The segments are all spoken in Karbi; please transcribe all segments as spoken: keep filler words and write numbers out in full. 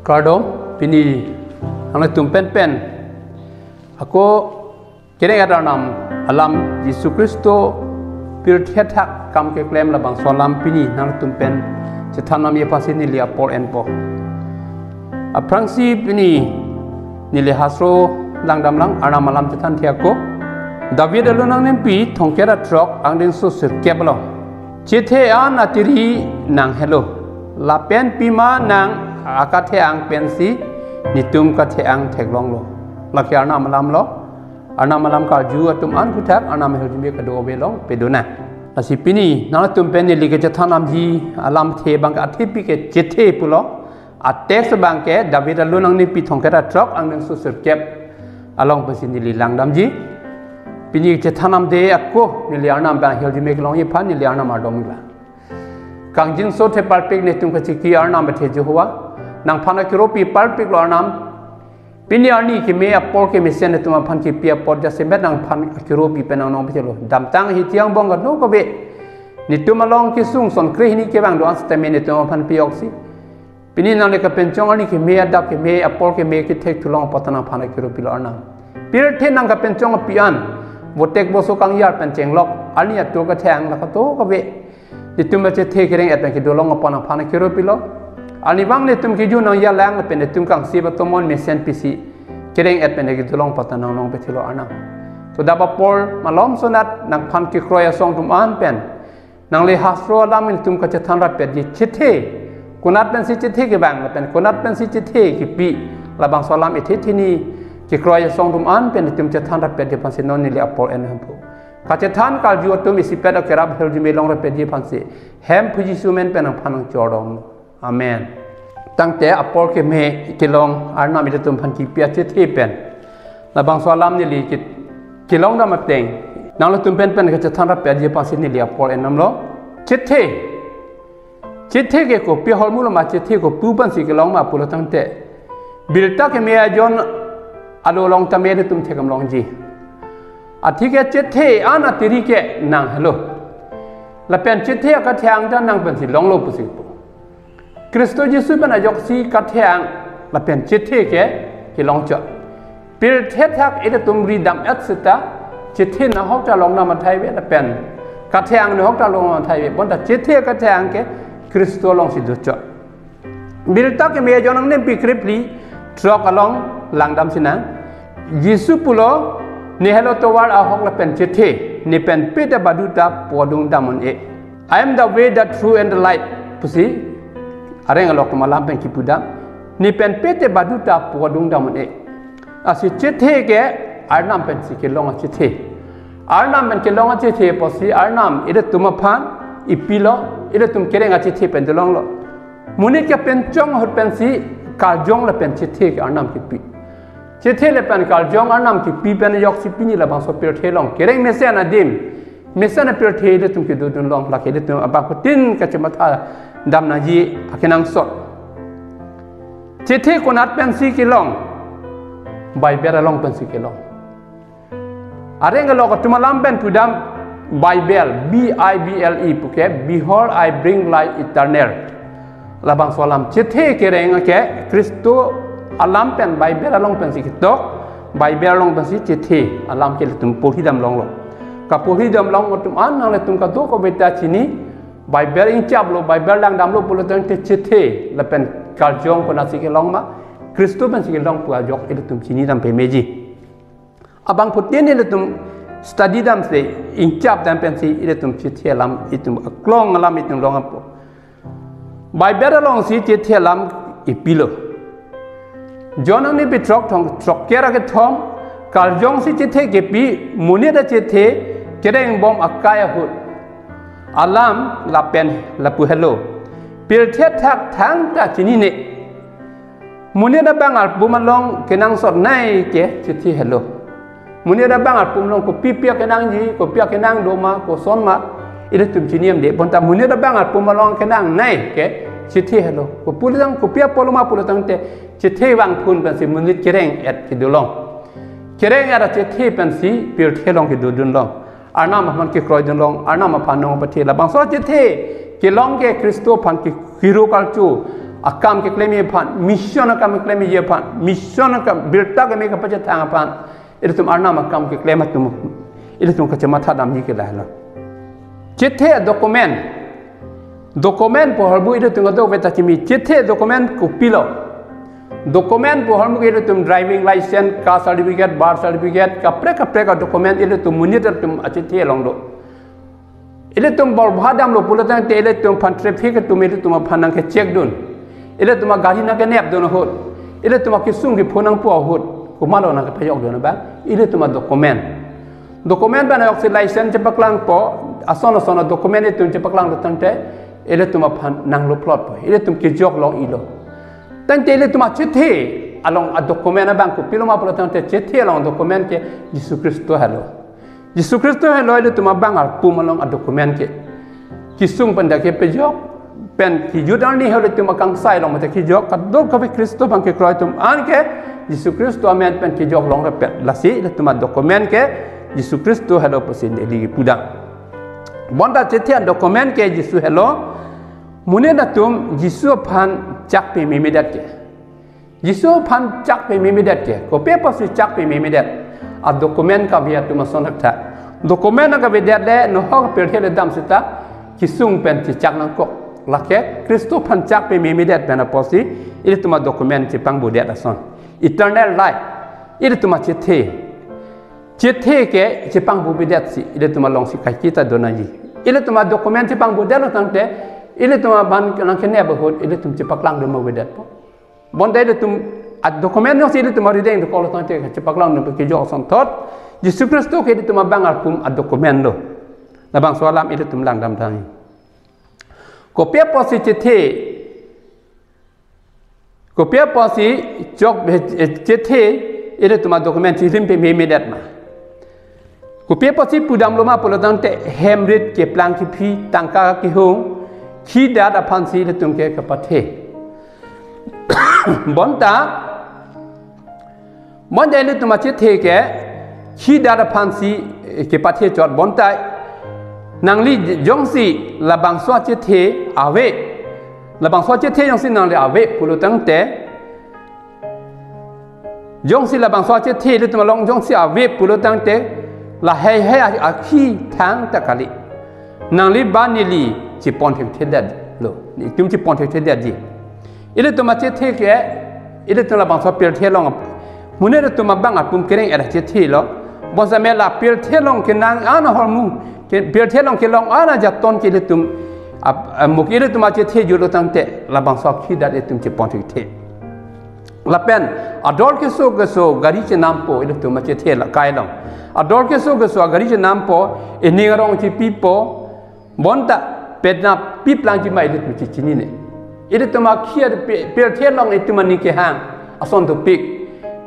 Kardom, pini nanglitum pen pen ako kereng Arnam alam Jisu Khristo pirthe athak kam keklem labangso alam pini nanglitum pen chethan nangji aphansi neli apor enpo. Aphrangsi pini neli hastro langdamlang Arnam alam chethan thek ako. David alun angdengpi thomkep ra throk angdengso sirkep along, chethe an atiri nang helo, lapen pima nang akathe-ang pensi netum kathe-ang theklonglo. Lake Arnam alamlo. Arnam alam karju atum an aphuthak Arnam ahirjume kadokave along pedonang. Lasi pini nanglitum pen neli kechethan nangji alamthe abang ke athepi ke chethe pulo. A-text abang ke David alun angdengpi thomkep ra throk angdengso sirkep along pensi neli langdamji. Pini chethan nangde ako neli Arnam abang ahirjume kelongji aphan neli Arnam ardom lang. Kangjinso thepalpik netum kachiki Arnam athe Jehovah, nangphan akiropi palpiklo Arnam. Pini arni keme apor kemesen netum aphan kipi apor jasemet nangphan akiropi pen nangnong pithelo. Damtang hithi angbong kadokave netum along kesung son krehini kevang do-an setame netum aphan pi-oksi. Pini nangli kapenchong arni keme adap keme apor keme kethek thulong apot nangphan akiro pilo Arnam. Pirthe nang kapenchong api an, votek boso kangyar pen chenglok arni atur kathe-ang la kadokave netum achethe kereng-et pen kedolong apot nangphan akiro pilo. Arnivang netum kejun nangyalang pen netum kangsi batomon mesen pisi kereng-et pen kedolong apot nangnong pithelo Arnam. To dap apor malom sonat nangphan kekroi asong atum an pen nangli hastro alam netum kachethan rapetji, chethe konat pensi chethe kevang lapen konat pensi chethe kipi, labangso alam ethe theni kekroi asong atum an pen netum chethan rapetji aphansi non neli apor en hemphu. Kachethan karju atum isipet akerap ahirjume long rapetji aphansi Hemphu Jisu amen pen nangphan nangchordom. Amen. Tangte apor keme kelong Arnam ilitum aphan kipi achethe pen labangso alam neli ke-, kelongdam ateng nanglitum pen pen kachethan rapetji aphansi neli apor endamlo. Chethe, chethe ke kopi ahormu lo ma, chethe kopi aphansi kelong ma pulo tangte, birta keme ajon alo along tame netum thekdam longji. Atheke chethe an atiri ke nang helo, lapen chethe akathe-ang ta nang pensi longlo pusi pu. Khristo Jisu pen ajoksi kathe-ang lapen chethe ke kelong chot. Pirthe athak ilitum ridam-et seta chethe nahok ta longnam athai ave lapen kathe-ang nahok ta longnam athai ave. Bonta chethe kathe-ang ke Khristo alongsi do chot. Birta keme ajon angdengpi krephli throk along langdam sinang. Jisu pulo, "Ne helo tovar ahok lapen chethe, ne pen pete baduta podung dam un-e. I am the way, the truth and the life," pusi areng alok atum alam pen kipudam. "Ne pen pete baduta podung dam un-e." Lasi chethe ke Arnam pensi kelong achethe. Arnam pen kelong achethe apotsi Arnam ilitum aphan ipilo, ilitum kereng achethe pen dolonglo. Monit kapenchong ahut pensi karjong lapen chethe ke Arnam kipi. Chethe lapen karjong Arnam kipi pen ajoksi pini labangso pirthe along kereng mesen adim, mesen apirthe ilitum kedodun long, lake ilitum abangphutin kachematha dam nangji akenangsot. Chethe konat pensi kelong? Bible along pensi kelong. Areng alok atum alam pen pudam Bible, B I B L E puke, "Behold, I bring life eternal." Labangso alam chethe kereng ke Khristo alam pen Bible along pensi ketok, Bible along pensi chethe alam ke ilitum porhidam longlo. Kaporhidam long atum an nanglitum kadokave ta chini, Bible ingchaplo, Bible langdamlo pulo tangte chethe lapen karjong konatsi kelong ma, Khristo pensi kelong pu ajok ilitum chinidam pameji. Abangphutin ilitum study damsi, ingchap dam pensi ilitum chethe alam, itum aklong alam itum long apo. Bible alongsi chethe alam ipilo. John angdengpi throk thom, throkkep ra kethom, karjongsi chethe kipi, monit achethe kerengbom akai ahut. Alam lapen lapu helo, pirthe athak thangta chinine. Monit abang arpum along kenangsotnei ke chethe helo. Monit abang arpum along kopi pi akenangji, kopi akenang do ma, koson ma, ilitum chinidamde. Bonta monit abang arpum along kenangnei ke chethe helo. Kopi tang, kopi apotlo ma pulo tangte chethe vangphu pensi monit kereng-et kedolong. Kereng-et achethe pensi pirthe along kedodun long. Arnam aphan kekroidun long, Arnam aphan nong pathe. Labangso chethe kelong ke Khristo aphan ke kiro karcho, akam keklemji aphan, mission akam keklemji aphan, mission akam birta keme kapachethang aphan, ilitum Arnam akam keklem atum, ilitum kachematha damji ke lahelo. Chethe document, document pu ahormu ilitum kadokave ta kimi, chethe document kopilo? Document pu ahormu ke ilitum driving license, caste certificate, birth certificate, kaprek kaprek adocument ilitum monit atum achethe along do. Ilitum bor bhadamlo pulo tangte ilitum aphan traffic atum ilitum aphan nangkecheck dun. Ilitum agari nangkenep dun ahut. Ilitum akesung kephone nangpo ahut. Komatlo nangkepajok dun abang? Ilitum adocument. Document abang ajoksi license chepaklangpo, ason ason adocument ilitum chepaklanglo tangte, ilitum aphan nanglo plotpo. Ilitum kejok long-ilo. Tangte ilitum achethe along adocument abang kopiloma pulo tangte chethe along document ke Jisu Khristo helo. Jisu Khristo helo ilitum abang arpum along adocument ke. Kesung pen dak kepajok, pen kejut arni helo ilitum akangsai along mate kejok, kadokave Khristo abang kekroi atum anke Jisu Khristo amen pen kejok longrepet. Lasi ilitum adocument ke Jisu Khristo helo pusi neli pudam. Bonta chethe adocument ke Jisu helo, monit atum Jisu aphan chak pememedet ke. Jisu aphan chak pememedet ke, kopi apotsi chak pememedet? Adocument kave atum ason tha. Document kavedet le nohok pirthe le dam seta kesung pen chechak nangkok. Lake Khristo aphan chak pememedet pen apotsi ilitum adocument chepangbudet ason. Eternal life. Ilitum achethe. Chethe ke chepangbubedet si ilitum alongsi kaiketa donangji. Ilitum adocument chepangbudetlo tangte, ilitum abang nangkenep ahut ilitum chepaklang dun mabedetpo. Bonta ilitum adocument jongsi ilitum arideng dokoklo tangte chepaklang dun kejok asonthot. Jisu Khristo ke ilitum abang arpum adocument lo. Labangso alam ilitum langdam tang. Kopi apotsi chethe, kopi apotsi chok, eh, chethe ilitum adocument chirim pememedet ma? Kopi apotsi pudamloma pulo tangte hem rit, keplang kephi, tangka kehung, khidat aphansi ilitum ke kepathe. Bonta, bonta ilitum achethe ke khidat aphansi, eh, kepathe chot bonta nangli jongsi labangso achethe ave, labangso achethe jongsi nangli ave pulo tangte, jongsi labangso achethe ilitum along jongsi ave pulo tangte, lahai hai a-, akhi thangta kali. Nangli ba neli chepon thekthedetlo. Itum chepon thekthedetji. Ilitum achethe ke, ilitum labangso pirthe along, monit atum abang arpum kereng-et achethe lo. Bonsitame la pirthe along kenang an ahormu, ke pirthe along kelong an ajaton ke ilitum ap-, amuk ilitum achethe jutlo tangte, labangso akhidat ilitum chepon thekthe. Lapen ador keso keso gari chenampo ilitum achethe la kai long. Ador keso keso gari chenampo, ening arong chepipo, bonta penap pi plangji ma ilitum chechinine. Ilitum akhi ar pe-, pirthe along itum aning kehang ason dopik.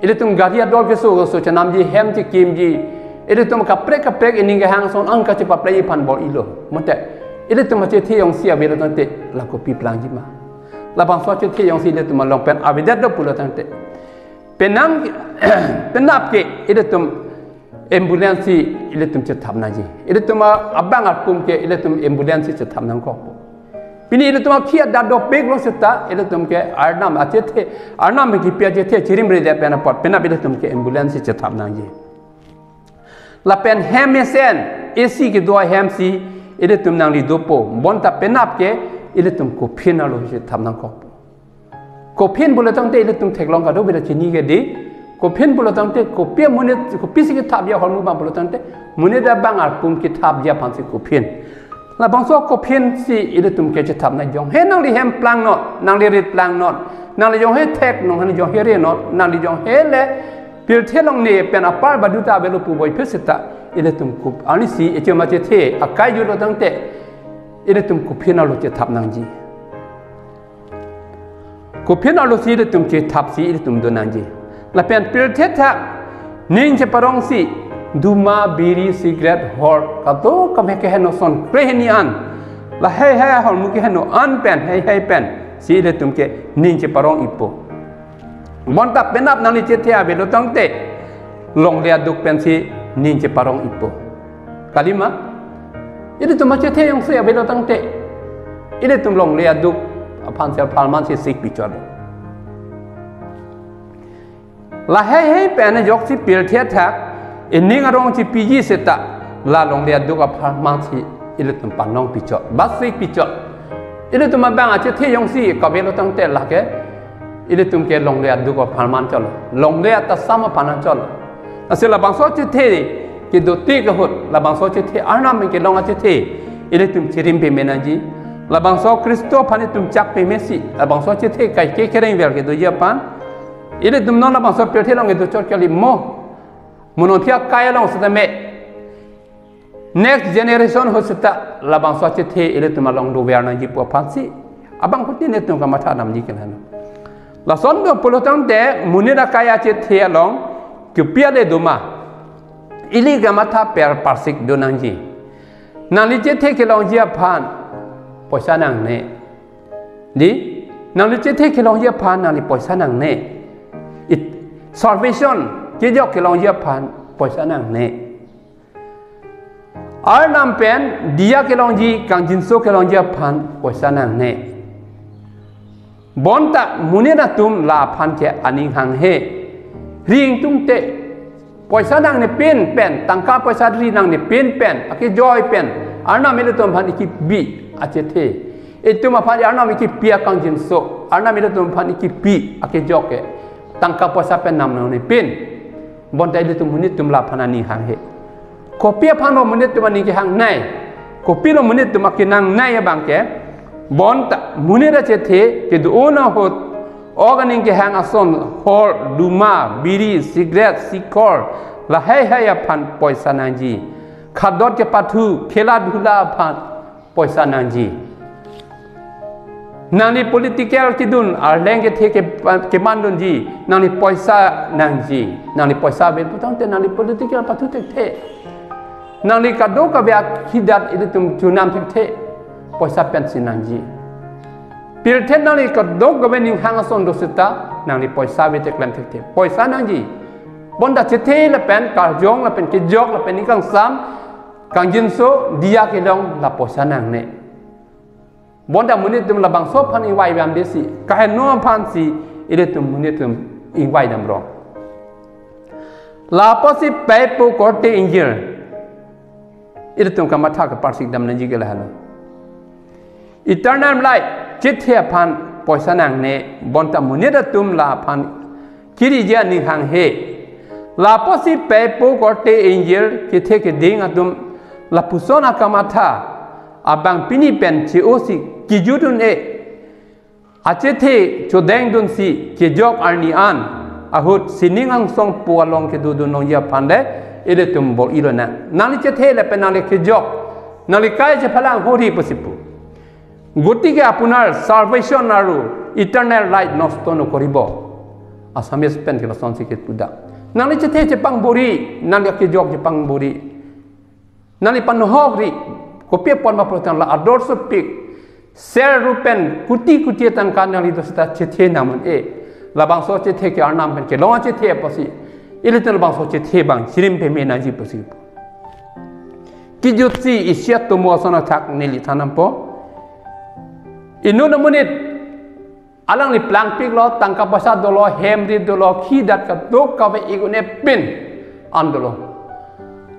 Ilitum gari ador keso keso chenamji, hem chekimji, ilitum kaprek kaprek ening kehang ason angka chepaplangji aphan bor-ilo. Mate ilitum achethe jongsi avelo tangte la kopi plangji ma? Labangso achethe jongsi ilitum along pen avedetlo pulo tangte, penang, penap ke ilitum ambulance si ilitum chethap nangji. Ilitum a-, abang arpum ke ilitum ambulance si chethap nangkokpo. Pini ilitum akhi adat dopiklo seta ilitum ke Arnam achethe, Arnam kipi achethe chirimredet pen apot penap ilitum ke ambulance si chethap nangji. Lapen hem mesen, A C kedo ahemsi ilitum nangli dopo. Bonta penap ke ilitum kophin arlo chethap nangkokpo. Kophin pulo tangte ilitum theklong kadokave ta chini ke dei. Kophin pulo tangte kopi amonit, kopisi kethapji ahormu abang pulo tangte, monit abang arpum kethapji aphansi kophin. Labangso kophin si ilitum ke chethap nang, jonghe nangli hem plangnon, nangli rit plangnon, nangli jonghe thek, nangli jonghe renon, nangli jonghe le pirthe along ne pen apar baduta avelo pu boi phir seta ilitum kup ani si echem achethe akai jutlo tangte ilitum kophin arlo chethap nangji. Kophin arlo si ilitum chethap si ilitum do nangji. Lapen pirthe athak ning cheparongsi duma, biri, cigarette, hor, kadokave keheno ason krehini an, lahai hai ahormu keheno an pen, hai hai pensi ilitum ke ning cheparong-ikpo. Bonta penap nangli chethe avelo tangte longle aduk pensi ning cheparong-ikpo. Kalima, ilitum achethe jongsi avelo tangte, ilitum longle aduk aphan si apharman si sik pichot. Lahai hai pen ajoksi pirthe athak ining arong chipiji seta la longle aduk apharman si ilitum panong pichot, ba sik pichot. Ilitum abang achethe jongsi kavelo tangte lake ilitum ke longle aduk apharman chotlo, longle atasam aphan chotlo. Lasi labangso achethe kedo tik ahut, labangso achethe Arnam kelong achethe ilitum chirim peme nangji. Labangso Khristo aphan itum chak peme si labangso achethe kaike kereng vel kedoji aphan ilitum non labangso pirthe along kedo chot kali mo. Mo non phi akai along setame next generation ahut seta labangso achethe ilitum along dover nangji pu aphan si abangphutin ilitum kamatha damji ke lahenlo. Lason do pulo tangte monit akai achethe along kopi ale doma, ili kamatha per parsik do nangji. Nangli chethe kelongji aphan poisa nangne. Di, nangli chethe kelongji aphan nangli poisa nangne. It, salvation kejok kelongji aphan poisa nangne. Arnam pen diya kelongji, kangjinso kelongji aphan poisa nangne. Bonta monit atum la aphan ke aning hanghe. Ri ingtungte poisa nangne pin pen, tangka poisa ri nangne pin pen, akejoi pen Arnam ilitum aphan ikipi achethe, itum aphan Arnam ikipi akangjinso, Arnam ilitum aphan ikipi akejok ke tangka poisa pen nam nangne pin. Bonta ilitum monit atum la aphan aning hanghe. Kopi aphan lo monit atum aning kehangnei? Kopilo monit atum akenangnei abang ke? Bonta monit achethe kedo-un ahut, ok aning kehang ason, hor, duma, biri, cigarette, sikhor, lahai hai aphan poisa nangji. Khadot kepathu, khela dhula aphan poisa nangji. Nangli political kedun, arleng kethe ke, kemandunji, nangli poisa nangji. Nangli poisa ave putangte nangli political pathu thekthe. Nangli kadokave akhidat ilitum chunam thekthe, poisa pensi nangji. Pirthe nangli kadokave aning hang ason do seta nangli poisa ave te klem thekthe, poisa nangji. Bonta chethe lapen karjong lapen kejok lapen ning kangsam, kangjinso, diya kelong la poisa nangne. Bonta monit atum labangso aphan ingvai dam desi, kaheno aphan si ilitum monit atum ingvai dam rong. Lapusi pei po korte ingjir, ilitum kamatha keparsik dam nangji ke lahenlo. Eternal life chethe aphan poisa nangne, bonta monit atum la aphan kiriji aning hanghe. Lapusi pei po korte ingjir kethe keding atum lapuson akamatha abang pini pen che-osi kejut un-e. Achethe chodeng dunsi kejok arni an ahut sining angsong pu along kedodun longji aphan le ilitum bor-i lonang. Nangli chethe lapen nangli kejok, nangli kai chephalang hori pusi pu. গতিকে আপোনাৰ salvation আৰু eternal life নষ্ট নকৰিব। Assamese pen ke lasonsi kepu dam. Nangli chethe chepang bor-i, nangli kejok chepang bor-i, nangli panohok ri, kopi apot ma pulotangte la ador sopik, ser rupen kuti kuti tangka nangli do seta chethe nang un-e. Labangso chethe ke Arnam pen kelong achethe apotsi ilitum labangso chethe abang chirim peme nangji pusi. Kejutsi isi atomo ason athak neli than dampo. Inut amonit alangli plangpiklo, tangka poisa dolo, hem rit dolo, khidat kadokave ik un-e pin an dolo.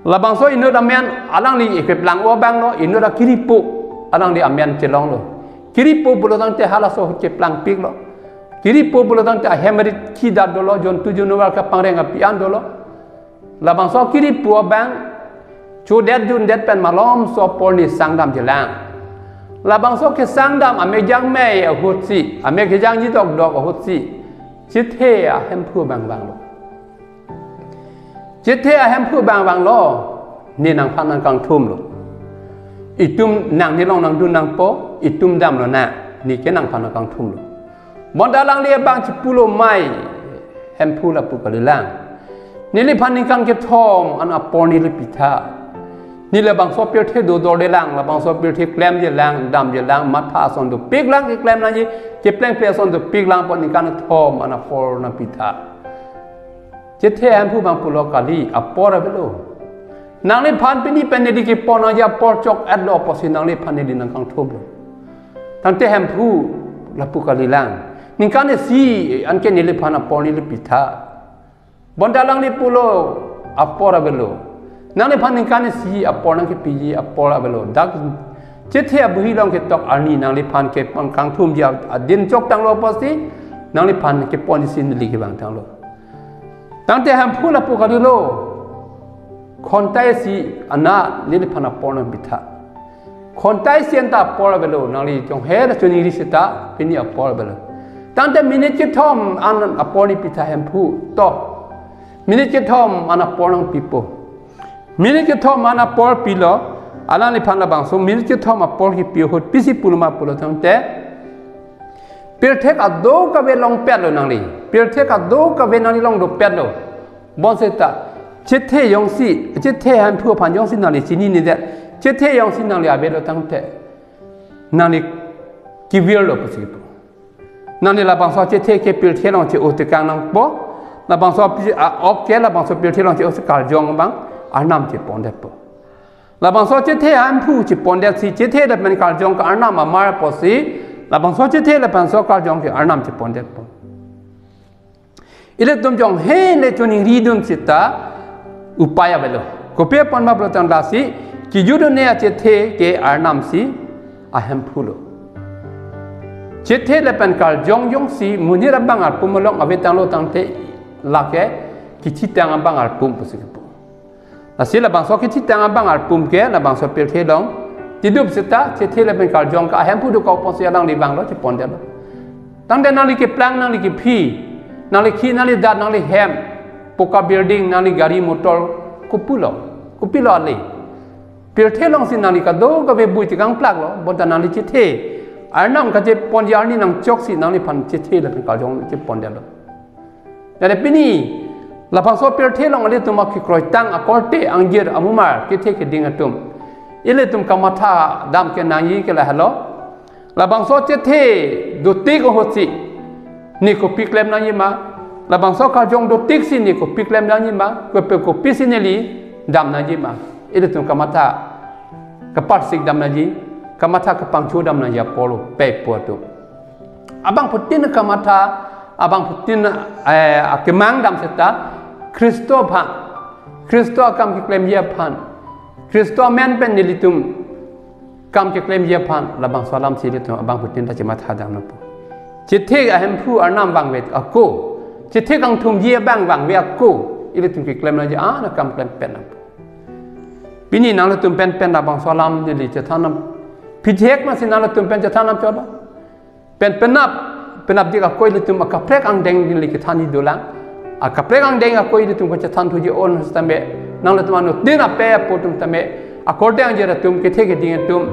Labangso inut amen alangli eplang-o abang lo, inut akiripo alangli amen chelonglo. Kiripo pulotangte halaso ahut keplangpiklo. Kiripo pulotangte ahem rit khidat dolo, jontu januar kapangreng api an dolo. Labangso kiripo abang chodet jundet pen malomso apor ne sangdamjilang. Labangso kesangdam amek jangme ahutsi, amek kejangji dokdok ahutsi chethe ahemphu abang vanglo. Chethe ahemphu abang vanglo, ne nangphan nangkangthumlo. Itum nangni along nangdun nangpo, itum damlonang, ne ke nangphan nangkangthumlo. Bonta alangli abang chipulo, mai hemphu lapu kalilang. Neliphan ningkan kethom an apor neli pitha. Ne labangso pirthe dodordelang, labangso pirthe klemjelang, damjelang, matha ason dopiklang, keklem nangji, keplengple ason dopiklang apot ningkan kethom an apor nangpitha. Chethe ahemphu abang pulo, kali, apor avelo. Nangliphan pini pen neli kepon nangji apor chok-etlo apotsi nangliphan neli nangkangthumlo. Tangte hemphu lapu kalilang. Ningkan isi anke neliphan apor neli pitha. Bonta alangli pulo apor avelo. Nangliphan ningkan isi apor nangkepiji apor avelo. Dak chethe abohi along ketok arni nangliphan kepon kangthumji adin choktanglo apotsi nangliphan kepon isi neli kevangtanglo. Tangte Hemphu lapu kalilo. Khonta isi anat neliphan apor nangpitha. Khonta isi anta apor avelo, nangli jonghe la choningri seta pini apor avelo. Tangte minute kethom an apor nepitha Hemphu to. Minute kethom an apor nangpipo. Minute kethom an apor pilo, alangliphan labangso minute kethom apor kepi ahut pisi puloma pulo tangte, pirthe kadokave longpetlo nangli. Pirthe kadokave nangli longdopetlo. Bonseta chethe jongsi, chethe Hemphu aphan jongsi nangli chinine det. Chethe jongsi nangli avelo tangte, nangli kevirlo pusi pu. Nangli labangso chethe ke pirthe along che-o tekang nangpo. Labangso pi-, a, ok ke labangso pirthe along che-o si karjong abang arnam chepondetpo. Labangso chethe Hemphu chepondetsi chethe lapen karjong ke arnam amar apotsi labangso chethe lapen so karjong ke arnam chepondetpo. Ilitum jonghe le choningridun seta upai avelo. Kopi apotma pulo tangte lasi kejutdunne achethe ke arnam si aHemphulo. Chethe lapen karjong jongsi monit abang arpum along avetanglo tangte lake kethitang abang arpum pusi kepu. Lasi labangso kethitang abang arpum ke labangso pirthe along tidup seta chethe lapen karjong ke aHemphu dokok apotsi alangli vanglo chepondetlo. Tangte nangli keplang, nangli kephi, nangli khi, nangli dat, nangli hem, poka building, nangli gari motor, kopulo, kopilo ale. Pirthe alongsi nangli kadokave bui tekangplaklo, bonta nangli chethe arnam kacheponji arni nangchoksi nangliphan chethe lapen karjong chepondetlo. Jadi pini labangso pirthe along ilitum akekroitang akorte angjir amumar kethe keding atum, ilitum kamatha dam kenangji ke lahelo. Labangso chethe dotik ahutsi ne kopi klem nangjima, labangso karjong dotik si ne kopi klem nangjima, kopi kopisi neli dam nangjima. Ilitum kamatha kaparsik dam nangji, kamatha kapangcho dam nangji apotlo pei pu atum. Abangphutin kamatha, abangphutin, eh, akemang dam seta Khristo aphan, Khristo akam keklemji aphan, Khristo amen pen nelitum kam keklemji aphan labangso alamsi ilitum abangphutin ta chematha dam nangpo. Chethe aHemphu arnam vangve ako, chethe kangthumji abang vangve ako, ilitum keklem nangji an akam klempet nangpo. Pini nanglitum pen pen labangso alam neli chethan nang, pithek masi nanglitum pen chethan nangchotlo. Pen penap, penapdik ako ilitum akaprek angdeng neli kethanji dolang. Akaprek angdeng ako ilitum kachethan thuji on sitame, nanglitum anuttin ape apo atum tame, akorte angjir atum, kethe keding atum,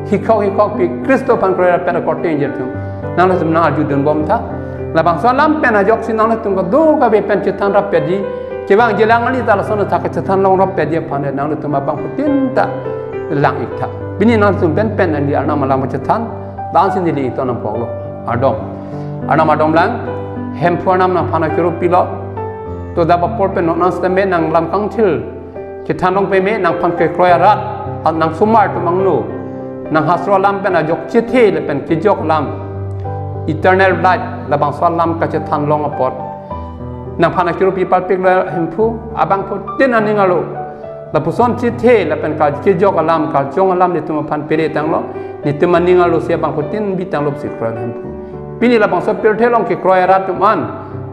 hikhok hikhokpi Khristo aphan kroirapet akorte angjir atum, nanglitum nang arjudunbomtha. Labangso alam pen ajoksi nanglitum kadokave pen chethan rappetji, kevangjilang kali ta lason athak kachethan longrappetji aphan nanglitum abangphutin ta lang-iktha. Pini nanglitum pen pen neli arnam alam kachethan, la-ansi neli ington nangkoklo. Kardom. Arnam ardomlang, Hemphu arnam nangphan akero pilo. To dap apor pen non nang sitame nang lam kangthir kethan long peme, nangphan kekroi arat, at nang sumar atum angno, nang hastro alam pen ajok chethe lapen kejok alam, eternal life, labangso alam kachethan long apot nangphan akero pi parpiklo Hemphu, abangphutin aning arlo. Lapuson chethe lapen kal-, kejok alam, karjong alam netum aphan pere tanglo, netum aning arlo si abangphutin bitanglo pusi kroi Hemphu. Pini labangso pirthe along kekroi arat atum an,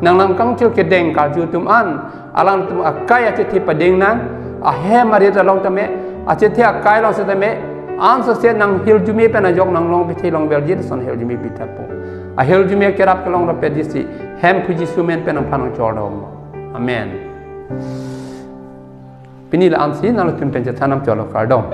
nang lam kangthir kedeng karju atum an, alangtum akai achethe pading nang, ahem arit along tame, achethe akai along setame, ansose nang hirjume pen ajok nang long pithe long verji lason hirjume pithapo. Ahirjume kerap kelongrappetji si, Hemphu Jisu amen pen nangphan nangchordom. Amen. Pini la-ansi nanglitum pen chethan nangchotlo, kardom.